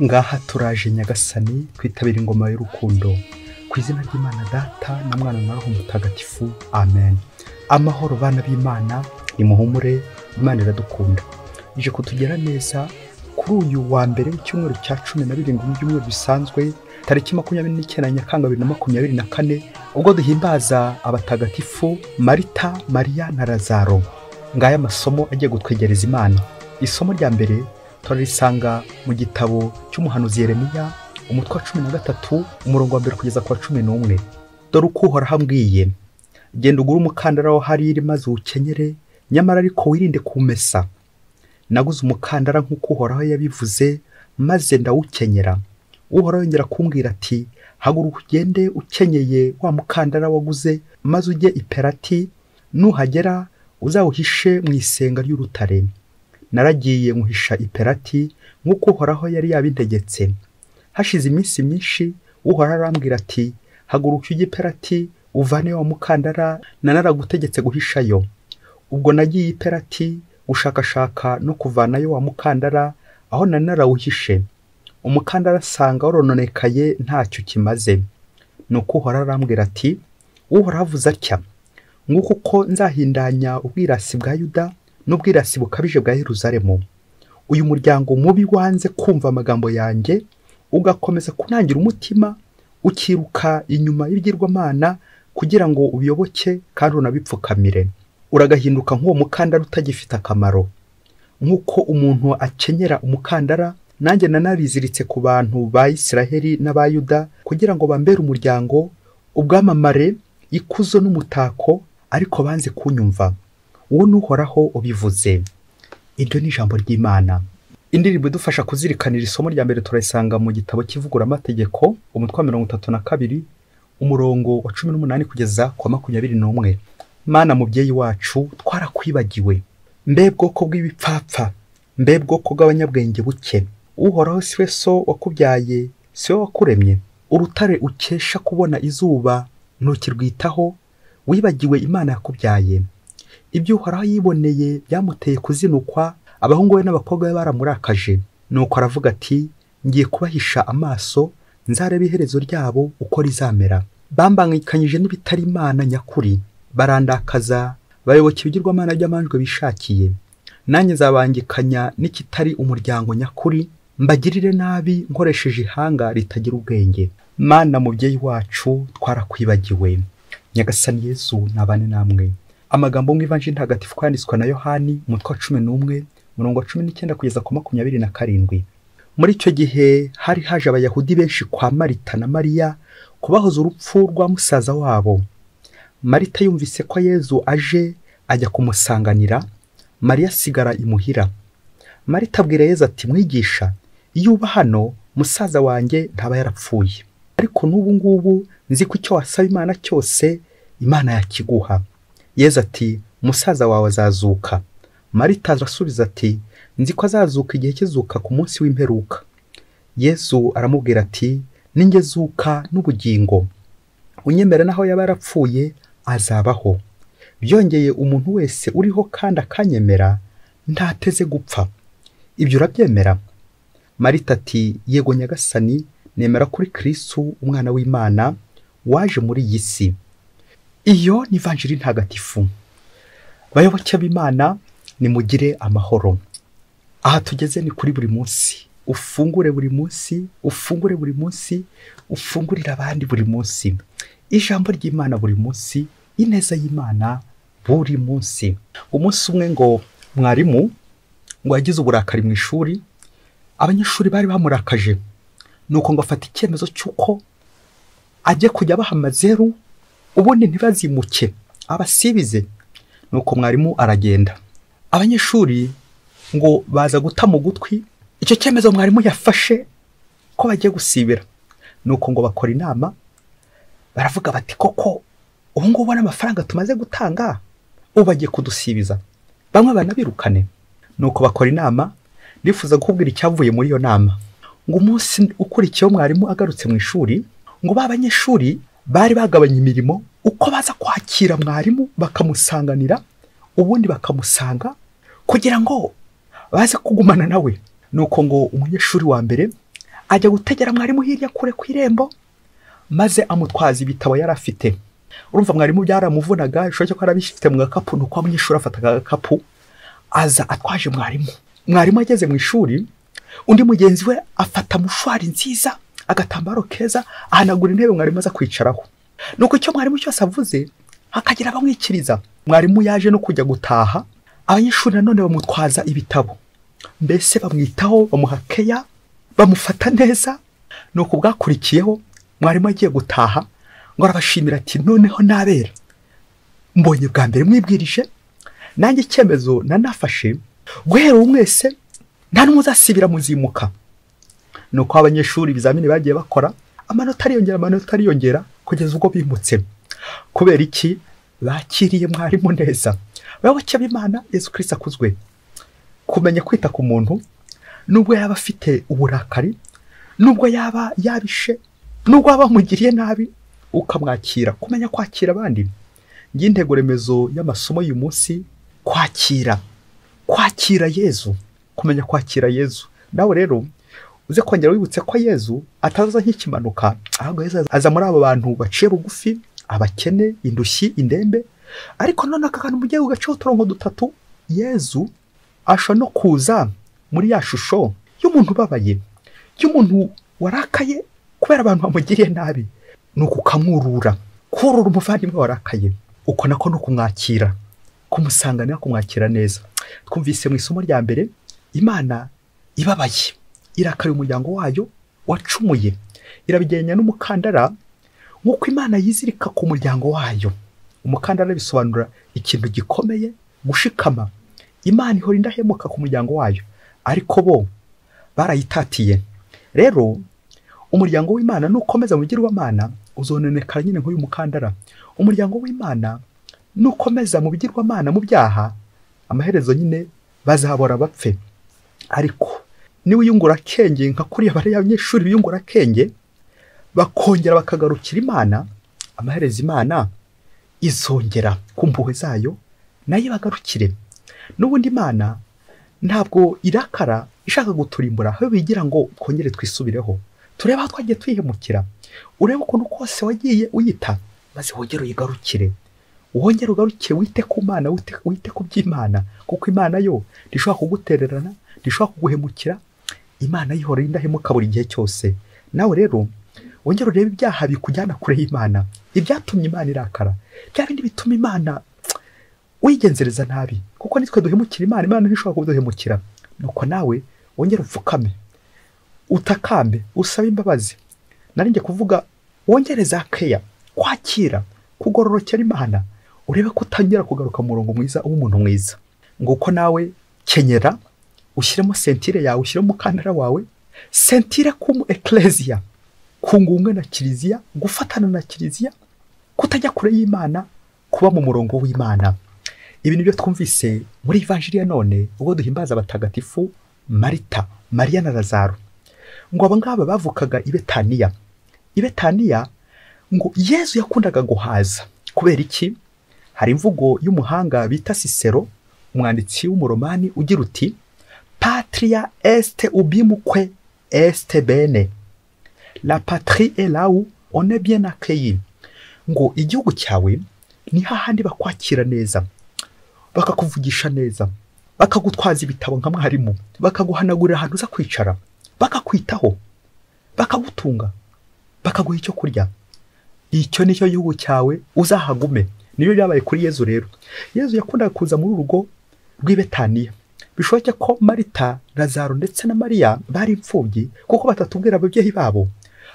Ngaha turaje Nyagasani kwitabira ingoma y'urukundo. Ku izina ry'Imana Data na Mwana na Roho Mutagatifu, amen. Amahoro bana b'Imana, nimuhumure, Imana iradukunda. Ije kutugera neza kuri uyu wa mbere w'icyumweru cya 17 mu byumweru bisanzwe, tariki 29 Nyakanga 2024, ubwo duhimbaza abatagatifu Marita, Mariya na Lazaro. Ngaya masomo agiye gutwegereza Imana. Isomo rya mbere turarisanga mu gitabo cy'umuhanuzi Yeremiya, umutwe wa 13, umurongo wa mbere kugeza ku wa 11. Dore uko Uhoraho ambwiye: genda ugure umukandara wa hariri maze uwukenyere, nyamara ariko wirinde kumesa. Naguze umukandara nk'uko Uhoraho yabivuze, maze ndawukenyera. Uhoraho yongera kumbwira ati: haguruka ugende ukenyeye wa mukandara waguze, maze ujye i Perati, nuhagera uzawuhishe mu isenga ry'urutare. Naragiye nkuhisha i Perati nk'uko Uhoraho yari yabintegetse. Hashize iminsi myinshi Uhoraho arambwira ati: haguruka ujye i Perati uvane wa mukandara naragutegetse guhishayo. Ubwo nagiye i Perati gushakashaka no kuvanayo wa mukandara aho narawuhishe. Umukandara asanga warononekaye ntacyo kimaze. Nuko Uhoraho arambwira ati: Uhoraho avuze atya: nguko uko nzahindanya ubwirasi bwa Yuda n'ubwirasi bukabije bwa Yeruzalemu. Uyu muryango mubi wanze kumva amagambo yanjye, ugakomeza kunangira umutima, ukiruka inyuma y'ibigirwamana kugira ngo ubiyoboke kandi unabipfukamire. Uragahinduka nk'uwo mukandara utagifite akamaro. Nk'uko umuntu akenyera umukandara, nanjye nanabiziritse ku bantu ba Isiraheli n'aba Yuda kugira ngo bambere umuryango, ubwamamare, ikuzo n'umutako, ariko banze kunyumva. Uwo ni Uhoraho ubivuze. Iryo ni ijambo ry'Imana. Indirimbo idufasha kuzirikanira isomo rya mbere turayisanga mu gitabo cy'ivuguramategeko, umutwe wa 32, umurongo wa 18 kugeza ku wa 21. Mana mubyeyi wacu, twarakwibagiwe. Mbe bwoko bw'ibipfapfa, mbe bwoko bw'abanyabwenge buke. Uhoraho siwe so wakubyaye, siwe wakuremye. Urutare ukesha kubona izuba ntukirwitaho, wibagiwe Imana yakubyaye. Ibyo Uhoraho yiboneye byamuteye kuzinukwa, abahungu be n'abakobwa be baramurakaje. Nuko aravuga ati: ngiye kubahisha amaso, nzareba iherezo ryabo uko rizamera. Bambangikanyije n'ibitari Imana nyakuri, barandakaza, bayoboka ibigirwamana by'amanjwe bishakiye. Nanjye nzabangikanya n'ikitari umuryango nyakuri, mbagirire nabi nkoresheje ihanga ritagira ubwenge. Mana mubyeyi wacu, twarakwibagiwe. Nyagasani Yezu nabane namwe. Amagambo mu Ivanjiri Ntagatifu kwanditswe na Yohani, umutwe wa 11, umurongo wa 19 kugeza ku 27. Muri icyo gihe hari haje Abayahudi benshi kwa Marita na Mariya kubahoza urupfu rwa musaza wabo. Marita yumvise ko Yezu aje, ajya kumusanganira, Mariya asigara imuhira. Marita abwira Yezu ati: mwigisha, iyo uba hano musaza wanjye ntaba yarapfuye. Ariko n'ubu ngubu nzi ko icyo wasaba Imana cyose Imana yakiguha. Yezu ati: musaza wawe azazuka. Marita arasubiza ati: nzi ko azazuka igihe kizuka ku munsi w'imperuka. Yezu aramubwira ati: ninjye zuka n'ubugingo. Unyemera naho yaba yarapfuye azabaho. Byongeye umuntu wese uriho kandi akanyemera ntateze gupfa. Ibyo urabyemera? Marita ati: yego Nyagasani, nemera kuri Kristo umwana w'Imana waje muri iyi si. Iyo ni Ivanjiri Ntagatifu. Bayoboke b'Imana, nimugire amahoro. Aha tugeze ni kuri buri munsi. Ufungure buri munsi, ufungure buri munsi, ufungurira abandi buri munsi. Ijambo ry'Imana buri munsi, ineza y'Imana buri munsi. Umunsi umwe ngo mwarimu ngo yagize uburakari mu ishuri, abanyeshuri bari bamurakaje. Nuko ngo afata icyemezo cy'uko ajye kujya abaha amazeru, ubundi ntibazimuke, abasibize. Nuko mwarimu aragenda. Abanyeshuri ngo baza guta mu gutwi icyo cyemezo mwarimu yafashe ko bagiye gusibira. Nuko ngo bakora inama, baravuga bati: koko ubu ngubu n'amafaranga tumaze gutanga ubu bagiye kudusibiza, bamwe banabirukane. Nuko bakora inama. Ndifuza kukubwira icyavuye muri iyo nama. Ngo umunsi ukurikiyeho mwarimu agarutse mu ishuri, ngo ba banyeshuri bari bagabanye imirimo uko baza kwakira mwarimu bakamusanganira, ubundi bakamusanga kugira ngo baze kugumana nawe. Nuko ngo umunyeshuri wa mbere Ajya gutegera mwarimu hirya kure ku irembo, maze amutwaza ibitabo yari afite. Urumva mwarimu byaramuvunaga, bishoboke ko arabifite mu gakapu, nuko umunyeshuri afata agakapu aza atwaje mwarimu. Mwarimu ageze mu ishuri, undi mugenzi we afata mushwari nziza, agatambaro keza, ahanagura intebe mwarimu aza kwicaraho. Nuko icyo mwarimu cyose avuze hakagira abamwikiriza. Mwarimu yaje no kujya gutaha, abanyeshuri nanone bamutwaza ibitabo, mbese bamwitaho, bamuha keya, bamufata neza. Nuko bwakurikiyeho mwarimu agiye gutaha ngo arabashimira ati noneho nabera mbonye bwa mbere mwibwirije, nanjye icyemezo nanafashe guhera ubu mwese nta n'umwe uzasibira muzimuka. Nuko abanyeshuri ibizamini bagiye bakora, amanota ariyongera, amanota ariyongera kugeza ubwo bimutse. Kubera iki? Bakiriye mwarimu neza. Abayoboke b'Imana, Yesu Kristo akuzwe. Kumenya kwita ku muntu, nubwo yaba afite uburakari, nubwo yaba yabishe, nubwo yaba amugiriye nabi, ukamwakira. Kumenya kwakira abandi. Ngiyi intego remezo y'amasomo y'uyu munsi, kwakira. Kwakira Yezu, kumenya kwakira Yezu. Nawe rero uze kongera wibutse ko Yezu ataza nk'ikimanuka, ahubwo Yezu aza muri abo bantu baciye bugufi, abakene, indushyi, indembe. Ariko none aka kantu mugiye ugacaho uturongo dutatu, Yezu ashobora no kuza muri ya shusho y'umuntu ubabaye, y'umuntu warakaye kubera abantu bamugiriye nabi, nuko ukamwurura. Kurura umuvandimwe warakaye, uko nako no kumwakira, kumusanganira, kumwakira neza. Twumvise mu isomo rya mbere Imana ibabaye, irakariye umuryango wayo wacumuye, irabigenya n'umukandara nk'uko Imana yizirika ku muryango wayo. Umukandara bisobanura ikintu gikomeye, gushikama. Imana ihora indahemuka ku muryango wayo, ariko bo barayitatiye. Rero umuryango w'Imana nukomeza mu bigirwamana uzononekara nyine nk'uyu mukandara. Umuryango w'Imana nukomeza mu bigirwamana, mu byaha, amaherezo nyine bazabora bapfe. Ariko niwiyungura kenge nka kuriya bari abanyeshuri biyungura kenge, bakongera bakagarukira Imana, amaherezo Imana izongera ku mpuhwe zayo nayo bagarukire. N'ubundi Imana ntabwo irakara ishaka guturimbura, aho bigira ngo twongere twisubireho, turebe aho twagiye twihemukira, urebe ukuntu kose wagiye uyita, maze wongere uyigarukire, wongere ugaruke, wite ku Mana, wite ku by'Imana, kuko Imana yo ntishobora kugutererana, ntishobora kuguhemukira. Imana ihora indahemuka buri gihe cyose. Nawe rero wongere urebe ibyaha bikujyana kure y'Imana, ibyatumye Imana irakara, bya bindi bituma Imana uyigenzereza nabi, kuko nitwe duhemukira Imana, Imana ntishobora kuduhemukira. Nuko nawe wongere upfukame, utakambe, usabe imbabazi. Nari ngiye kuvuga wongere za keya, kwakira, kugororokera Imana, urebe ko utangira kugaruka mu murongo mwiza w'umuntu mwiza. Nguko nawe kenyera, ushyiremo sentire yawe, ushyiremo umukandara wawe, sentire kumu ecclesia, kungunga na kiliziya, gufatana na kiliziya, kutajya kure y'Imana, kuba mu murongo w'Imana. Ibi nibyo twumvise muri Ivanjiri ya none, ubwo duhimbaza abatagatifu Marita, Mariya na Lazaro. Ngo aba ngaba bavukaga i Betaniya. I Betaniya ngo Yezu yakundaga guhaza. Kubera iki? Hari imvugo y'umuhanga bita Cicero, umwanditsi w'umuromani, ugira uti patria est ubimque est bene, la patrie est là où on est bien accueilli. Ngo igihugu cyawe ni hahandi bakwakira neza, bakakuvugisha neza, bakagutwaza ibitabo nka mwarimu, bakaguhanagurira ahantu uza kwicara, bakakwitaho, bakagutunga, bakaguha icyo kurya. Icyo nicyo gihugu cyawe, uzahagume. Nibyo byabaye kuri Yezu rero. Yezu yakundaga kuza muri urugo rw'i Betaniya. Bishoboke ko Marita, Lazaro ndetse na Mariya bari imfubyi, kuko batatubwira ababyeyi babo.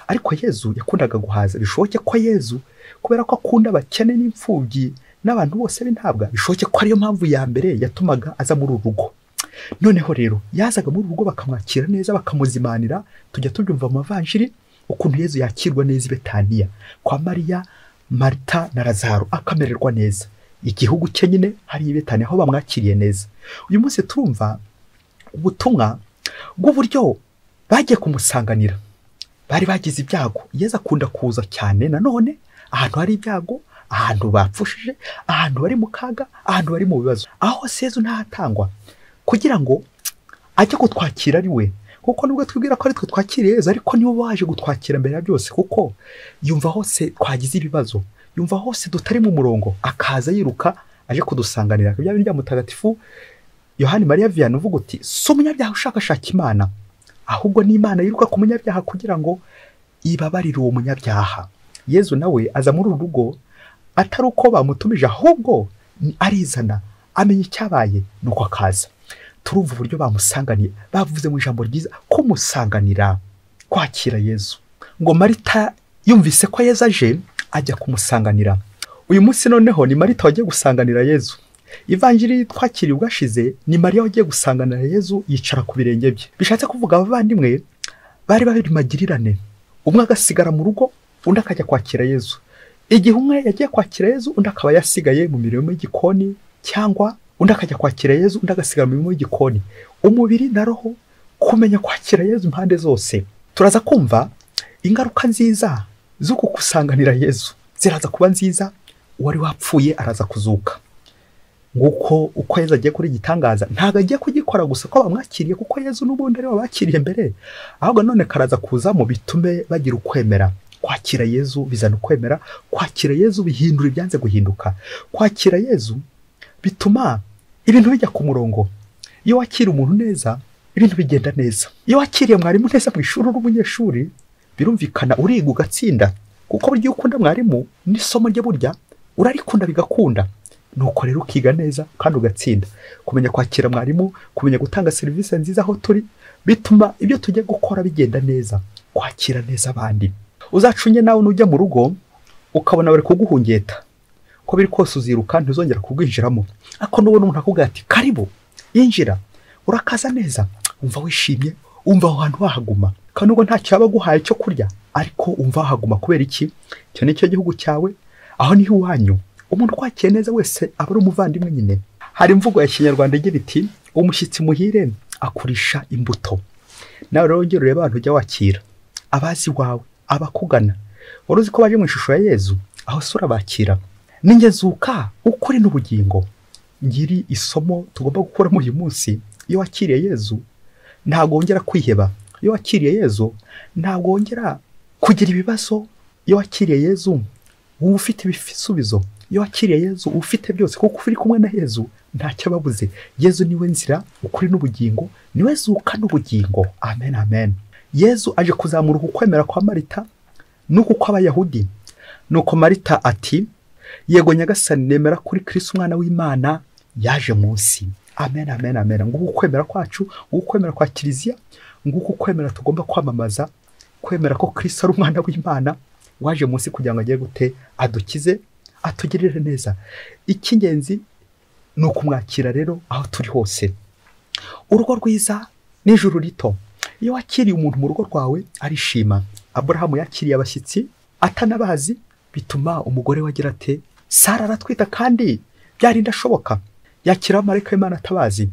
Ariko Yezu yakundaga guhaza. Bishoboke ko Yezu, kubera ko akunda abakene n'imfubyi n'abantu bose b'intabwa, bishoboke ko ariyo mpamvu ya mbere yatumaga aza muri uru rugo. Noneho rero yazaga muri uru rugo bakamwakira neza, bakamuzimanira. Tujya tubyumva mu mavanjiri ukuntu Yezu yakirwa neza i Betaniya kwa Mariya, Marita na Lazaro, akamererwa neza. Igihugu cye nyine hari i Betaniya aho bamwakiriye neza. Uyu munsi turumva ubutumwa bw'uburyo bagiye kumusanganira. Bari bagize ibyago. Yezu akunda kuza cyane nanone ahantu hari ibyago, ahantu bapfushije, ahantu bari mu kaga, ahantu bari mu bibazo. Aho Yezu ntahatangwa kugira ngo ajye kutwakira ari we, Kuko nubwo twibwira ko ari twe twakiriye Yezu, ariko niwe waje gutwakira mbere ya byose, kuko yumva hose twagize ibibazo, yumva hose tutari mu murongo, akaza yiruka aje kudusanganira. Bya bindi bya Mutagatifu Yohani Mariya Vianney uvuga uti si umunyabyaha ushakashaka Imana, ahubwo ni Imana yiruka ku munyabyaha kugira ngo ibabarire uwo munyabyaha. Yezu nawe aza muri uru rugo atari uko bamutumije, ahubwo arizana, amenya icyabaye nuko akaza. Turumva uburyo bamusanganiye, bavuze mu ijambo ryiza kumusanganira, kwakira Yezu. Ngo Marita yumvise ko Yezu aje, ajya kumusanganira. Uyu munsi noneho ni Marita wagiye gusanganira Yezu. Ivanjiri twakiriye ubwashize ni Mariya wagiye gusanganira Yezu, yicara ku birenge bye. Bishatse kuvuga abavandimwe bari babiri magirirane, umwe agasigara mu rugo undi akajya kwakira Yezu. Igihe umwe yagiye kwakira Yezu, undi akaba yasigaye mu mirimo y'igikoni, cyangwa undi akajya kwakira Yezu, undi agasigara mu mirimo y'igikoni. Umubiri na roho kumenya kwakira Yezu impande zose. Turaza kumva ingaruka nziza z'uku gusanganira Yezu, ziraza kuba nziza. Uwari wapfuye araza kuzuka. Nguko uko Yezu agiye kuri igitangaza, ntabwo agiye kugikora gusa ko bamwakiriye, kuko Yezu n'ubundi ari wabakiriye mbere, ahubwo none karaza kuza mu bitume bagira ukwemera. Kwakira Yezu bizana ukwemera, kwakira Yezu bihindura ibyanze guhinduka, kwakira Yezu bituma ibintu bijya ku murongo. Iyo wakira umuntu neza, ibintu bigenda neza. Iyo wakiriye mwarimu neza mu ishuri uri umunyeshuri, birumvikana uriga ugatsinda, kuko burya iyo ukunda mwarimu n'isomo rye burya urarikunda bigakunda. Nuko rero ukiga neza kandi ugatsinda. Kumenya kwakira mwarimu, kumenya gutanga serivisi nziza aho turi, bituma ibyo tujya gukora bigenda neza. Kwakira neza abandi. Uzacunge nawe nujya mu rugo ukabona bari kuguhungeta, ko biri kose uziruka ntuzongera kugwinjiramo. Ariko nubona umuntu akubwira ati karibu, yinjira, urakaza neza, umva wishimye, umva aho hantu wahaguma. Kandi nubwo ntacyo yaba aguhaye cyo kurya, ariko umva wahaguma. Kubera iki? Icyo ni cyo gihugu cyawe, aho niho iwanyu. Umuntu ukwakiye neza wese aba ari umuvandimwe nyine. Hari imvugo ya Kinyarwanda igira iti umushyitsi muhire akurisha imbuto. Nawe rero wongere urebe abantu ujya wakira, abazi wawe, abakugana. Wari uzi ko baje mu ishusho ya Yezu, aho se urabakira. Ningezuka ukuri n'ubugingo. Ngiri isomo tugomba gukuramo uyu munsi. Iyo wakiriye Yezu ntabwo wongera kwiheba. Iyo wakiriye Yezu ntabwo wongera kugira ibibazo. Iyo wakiriye Yezu uba ufite ibisubizo. Iyo wakiriye Yezu uba ufite byose, kuko uri kumwe na Yezu ntacyo ababuze. Yezu niwe nzira, ukuri n'ubugingo, niwe zuka n'ubugingo. Amen, amen. Yezu aje kuzamura ukwemera kwa Marita nuko kw'Abayahudi. Nuko Marita ati yego Nyagasani, nemera kuri Kristo umwana w'Imana yaje munsi. Amen, amen, amen. Nguko ukwemera kwacu, nguko ukwemera kwa Kiliziya, nguko ukwemera tugomba kwamamaza, kwemera ko Kristo ari umwana w'Imana waje munsi kugira ngo agere gute, adukize, atugirire neza. Icy'ingenzi ni ukumwakira rero aho turi hose. Urugo rwiza n'ijuru rito. Iyo wakiriye umuntu mu rugo rwawe arishima. Aburahamu yakiriye abashyitsi atanabazi, bituma umugore we agira ate, Sara aratwita kandi byari ndashoboka. Yakira abamarayika b'Imana atabazi.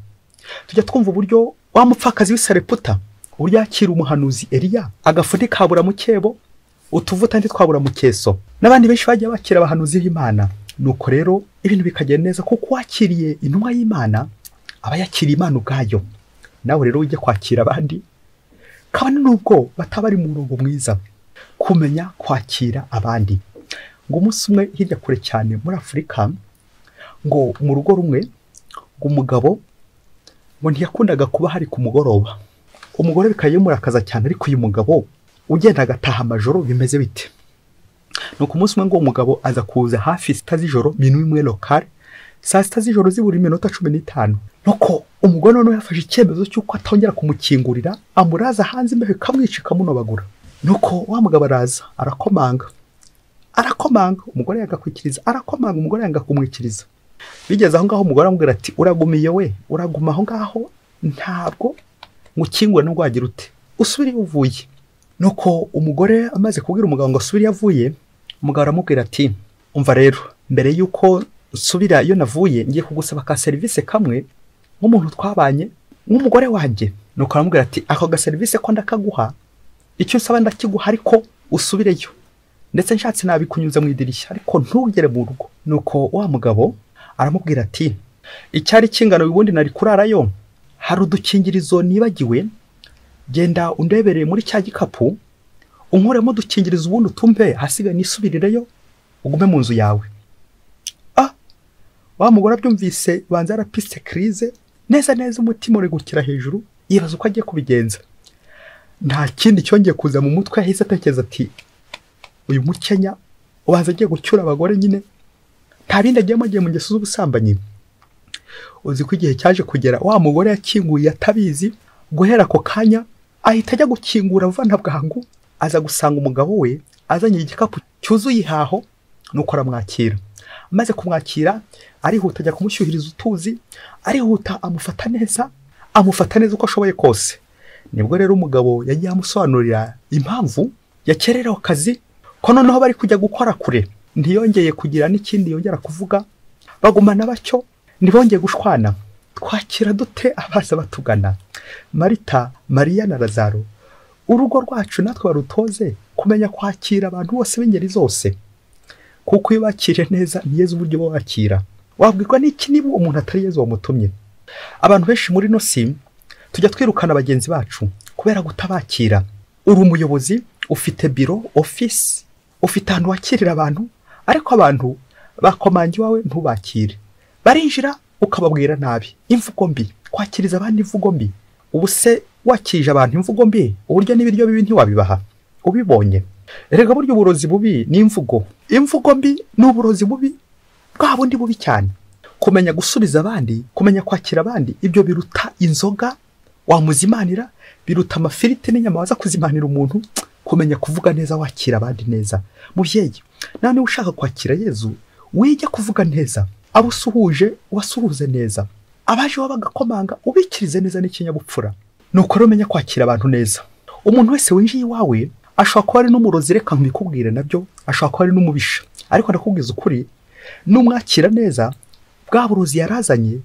Tujya twumva uburyo wa mupfakazi w'i Sareputa, uburyo yakira umuhanuzi Eliya, agafu ntikabura mu kebo, utuvuta ntitwabura mu keso. N'abandi benshi bagiye bakira abahanuzi b'Imana. Nuko rero ibintu bikagenda neza, kuko wakiriye intumwa y'Imana aba yakiriye Imana ubwayo. Nawe rero ujye kwakira abandi, kabone nubwo bataba ari mu murongo mwiza. Kumenya kwakira abandi. Ngo umunsi umwe hirya kure cyane muri Afurika, ngo mu rugo rumwe, ngo umugabo ngo ntiyakundaga kuba hari ku mugoroba. Umugore bikayimurakaza cyane, ariko uyu mugabo ugenda agataha amajoro bimeze bite? Nuko umunsi umwe ngo umugabo aza kuza hafi 6 z'ijoro, minuit imwe locale, saa 6 z'ijoro zibura iminota 15. Nuko umugore noneho yafashe icyemezo cy'uko atongera kumukingurira, amuraza hanze imbeho ikamwica ikamunobagura. Nuko wa mugabo araza arakomanga, arakomanga, umugore yanga kwikiriza, arakomanga, umugore yanga kumwikiriza. Bigeze aho ngaho umugore aramubwira ati uragumiye we, uraguma aho ngaho, ntabwo ngukingura nubwo wagira ute, usubire iyo uvuye. Nuko umugore amaze kubwira umugabo ngo asubire iyo avuye, umugabo aramubwira ati umva rero, mbere yuko nsubira iyo navuye ngiye kugusaba ka serivisi kamwe nk'umuntu twabanye, nk'umugore wanjye. Nuko aramubwira ati ako ga serivisi ko ndakaguha, icyo nsaba ndakiguha, ariko usubireyo, ndetse nshatse nabikunyuza mu idirishya, ariko ntugere mu rugo. Nuko wa mugabo aramubwira ati icyari kingano ubundi nari kurarayo, hari udukingirizo nibagiwe Genda undebereye muri cya gikapu unkuremo udukingirizo ubundi utumpe, hasigaye nisubirireyo ugume mu nzu yawe. Wa mugore abyumvise banza yarapise crise neza neza, umutima uri gukira hejuru, yibaza uko agiye kubigenza. Nta kindi cyongeye kuza mu mutwe, yahise atekereza ati uyu mukenya ubanza agiye gucyura abagore nyine, nta bindi agiyemo, agiye mu ngeso z'ubusambanyi. Uzi ko igihe cyaje kugera wa mugore yakinguye atabizi, guhera ako kanya ahita ajya gukingura vuba na bwangu, aza gusanga umugabo we azanye igikapu cyuzuye ihaho, nuko aramwakira. Amaze kumwakira arihuta ajya kumushyuhiriza utuzi, arihuta amufata neza, amufata neza uko ashoboye kose. Nibwo rero umugabo yagiye amusobanurira impamvu yakererewe akazi, ko noneho bari kujya gukora kure. Ntiyongeye kugira n'ikindi yongera kuvuga, bagumana batyo, ntibongeye gushwana. Twakira dute abaza batugana? Marita, Mariya na Lazaro, urugo rwacu natwe barutoze kumenya kwakira abantu bose b'ingeri zose, kuko iyo bakiriye neza ni Yezu uburyo bakira. Wabwirwa n'iki niba umuntu atari Yezu wamutumye? Abantu benshi muri no si tujya twirukana bagenzi bacu kubera gutabakira. Uri umuyobozi, ufite biro, office, ufite ahantu wakirira abantu, ariko abantu bakomanga iwawe ntubakire. Barinjira ukababwira nabi, imvugo mbi, kwakiriza abandi imvugo mbi. Ubu se wakirije abantu imvugo mbi, uburyo n'ibiryo bibi ntiwabibaha ubibonye. Erega buryo uburozi bubi ni imvugo. Imvugo mbi ni uburozi bubi bwa bundi bubi cyane. Kumenya gusubiza abandi, kumenya kwakira abandi, ibyo biruta inzoga wamuzimanira, biruta amafiriti n'inyama waza kuzimanira umuntu. Kumenya kuvuga neza, wakira abandi neza. Mubyeyi, nawe niba ushaka kwakira Yezu, wijya kuvuga neza, abo usuhuje ubasuhuze neza, abaje bagakomanga ubikirize neza n'ikinyabupfura. Nuko rero umenya kwakira abantu neza. Umuntu wese winjiye iwawe ashobora kuba ari n'umurozi, reka nkubikubwire nabyo, ashobora kuba ari n'umubisha, ariko ndakubwiza ukuri, numwakira neza bwa burozi yarazanye,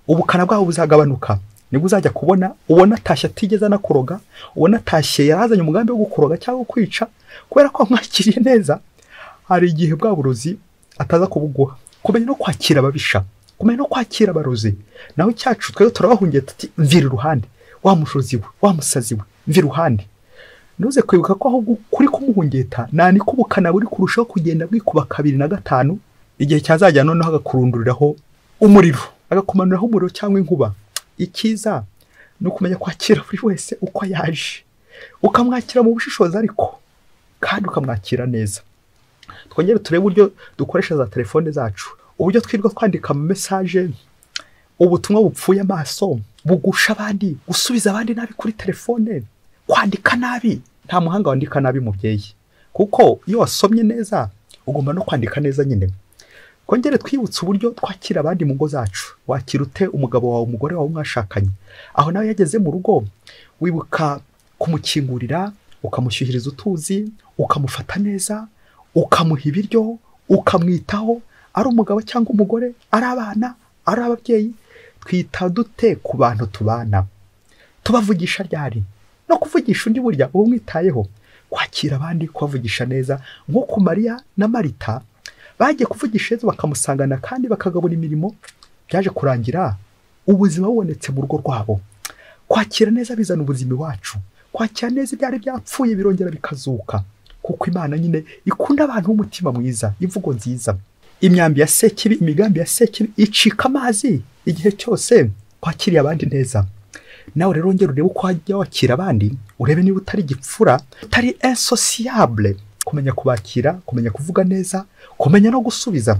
ubukana bwabo buzagabanuka. Nibwo uzajya kubona ubona atashye atigeze anakuroga, ubona atashye yarazanye umugambi wo gukuroga cyangwa kwica, kubera ko mwakiriye neza. Hari igihe bwa burozi ataza kubuguha. Kumenya no kwakira ababisha, kumenya no kwakira abarozi. Naho icyacu twebwe turabahungiye tuti mvira iruhande, wa mushozi we, wa musazi we, mvira iruhande. Ntuze kwibuka ko ahubwo kuri kumuhungeta nani kubukana buri kurushaho kugenda bwikuba 2 na 5, igihe cyazajya noneho agakurunduriraho umuriro, agakumanuraho umuriro cyangwa inkuba. Ikiza ni ukumenya kwakira buri wese uko yaje, ukamwakira mu bushishozi ariko kandi ukamwakira neza. Twongere turebe uburyo dukoresha za telefone zacu, uburyo twirwa twandika ama message, ubutumwa bupfuye amaso, bugusha abandi, gusubiza abandi nabi kuri telefone, kwandika nabi. Nta muhanga wandika nabi mubyeyi, kuko iyo wasomye neza ugomba no kwandika neza nyine. Kongere twibutse uburyo twakira abandi mu ngo zacu. Wakira ute umugabo wawe, umugore wawe mwashakanye? Aho nawe yageze mu rugo, wibuka kumukingurira, ukamushyuhiriza utuzi, ukamufata neza, ukamuha ibiryo, ukamwitaho, ari umugabo cyangwa umugore, ari abana, ari ababyeyi. Twita dute ku bantu tubana? Tubavugisha ryari? No kuvugisha undi burya uba umwitayeho. Kwakira abandi, kubavugisha neza, nk'uko Mariya na Marita bagiye kuvugisha Yezu bakamusangana kandi bakagabura imirimo, byaje kurangira ubuzima bubonetse mu rugo rwabo. Kwakira neza bizana ubuzima iwacu. Kwakira neza ibyari byapfuye birongera bikazuka, kuko Imana nyine ikunda abantu b'umutima mwiza, imvugo nziza. Imyambi ya Sekibi, imigambi ya Sekibi icika amazi igihe cyose kwakiriye abandi neza. Nawe rero ngera urebe uko wajya wakira abandi, urebe niba utari gipfura, utari insociable. Kumenya kubakira, kumenya kuvuga neza, kumenya no gusubiza.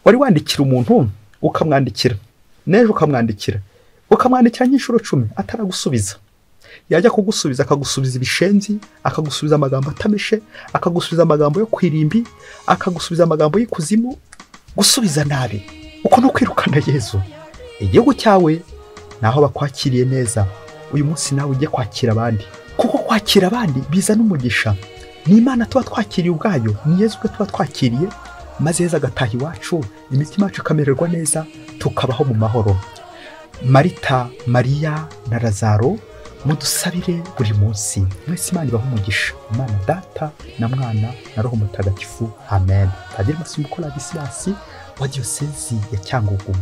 Wari wandikira umuntu ukamwandikira, n'ejo ukamwandikira, ukamwandikira nk'inshuro 10 ataragusubiza. Yajya kugusubiza akagusubiza ibishenzi, akagusubiza amagambo atameshe, akagusubiza amagambo yo kwirimbi, akagusubiza amagambo y'ikuzimu. Gusubiza nabi uko no kwirukana Yezu. Igihugu cyawe naho bakwakiriye neza, uyu munsi nawe ujye kwakira abandi, kuko kwakira abandi bizana umugisha. Ni Imana tuba twakiriye ubwayo, ni Yezu ubwe tuba twakiriye, maze Yezu agataha iwacu, imitima yacu ikamererwa neza, tukabaho mu mahoro. Marita, Mariya na Lazaro, mudusabire buri munsi. Mwese Imana ibahe umugisha. Imana Data na Mwana na Roho Mutagatifu. Amen. Padiri Masumbuko Ladislas wa Diyosezi ya Cyangugu.